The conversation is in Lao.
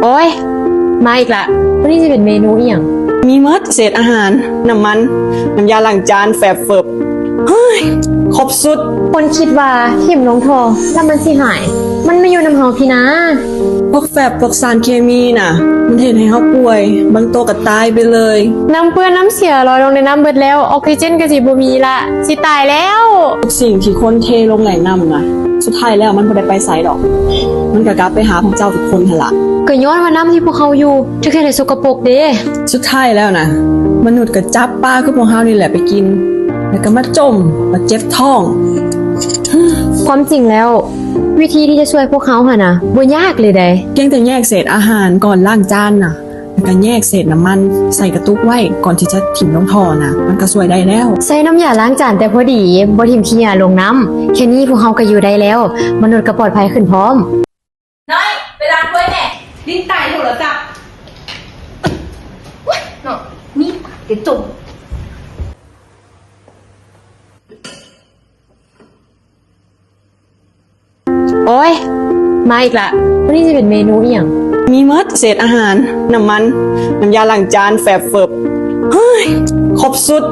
ໂອ້ຍ ມາອີກລະ. ມື້ນີ້ຊິເປັນເມນູອີ່ຫຍັງ? ມີໝົດ ເສດອາຫານ, ນ້ຳມັນ, ນ້ຳຢາລ້າງຈານ, ແຟບເຟີບ, ເຮີ້ຍ ຄົບສຸດ. ຄົນຄິດວ່າຖິ້ມລົງທໍ່ແລ້ວມັນຊິຫາຍ, ມັນມາຢູ່ນຳເຮົາພີ້ນາ. ພວກແຟບ ພວກສານເຄມີນະ ມັນເຮັດໃຫ້ເຮົາປ່ວຍ, ບາງໂຕກໍຕາຍໄປເລີຍ. ນ້ຳເປື້ອນນ້ຳເສຍລອຍລົງໃນນ້ຳເບິດແລ້ວ, ອອກຊີເຈນກໍຊິບໍ່ມີລະ, ຊິຕາຍແລ້ວ. ທຸກສິ່ງທີ່ຄົນເທລົງແຫຼ່ງນ້ຳນະ ສຸດທ້າຍແລ້ວມັນບໍ່ໄດ້ໄປໃສດອກ, ມັນກໍກັບໄປຫາພວກເຈົ້າທຸກຄົນຫັ້ນລະ. ກໍຍ້ອນວ່ານ້ຳທີ່ພວກເຮົາຢູ່ຖືກເຮັດໃຫ້ສົກກະປົກເດ້. ສຸດທ້າຍແລ້ວນະ ມະນຸດກໍຈັບປາຄືພວກເຮົານີ້ແຫຼະໄປກິນ, ແລ້ວກໍມາຈົ່ມ, ມາເຈັບທ້ອງ. ຄວາມຈິງແລ້ວ ວິທີທີ່ຈະຊ່ວຍພວກເຮົາຫັ້ນນະ ບໍ່ຍາກເລີຍໃດ໋. ພຽງແຕ່ແຍກເສດອາຫານກ່ອນລ້າງຈານນະ, ແລ້ວກໍແຍກເສດນ້ຳມັນໃສ່ກະຕຸກໄວ້ ກ່ອນທີ່ຈະຖິ້ມລົງທໍ່ນະ, ມັນກໍຊ່ວຍໄດ້ແລ້ວ. ໃສ່ນ້ຳຢາລ້າງຈານແຕ່ພໍດີ, ບໍ່ຖິ້ມຂີ້ຫຍ້າລົງນ້ຳ, ແຄ່ນີ້ພວກເຮົາກໍຢູ່ໄດ້ແລ້ວ, ມະນຸດກໍປອດໄພຂຶ້ນພ້ອມ. ນ້ອຍ ໄປລ້າງຖ້ວຍແດ່. ຫຼິ້ນຕາຍໂທລະສັບ. ໂອ້ຍ ເນາະ ນີ້ປາກເຕັມຕົມ. ໂອ້ຍ ມາອີກລະ. ມື້ນີ້ຊິເປັນເມນູອີ່ຫຍັງ? ມີໝົດ ເສດອາຫານ, ນ້ຳມັນ, ນ້ຳຢາລ້າງຈານ, ແຟບເຟີບ, ເຮີ້ຍ ຄົບສຸດ.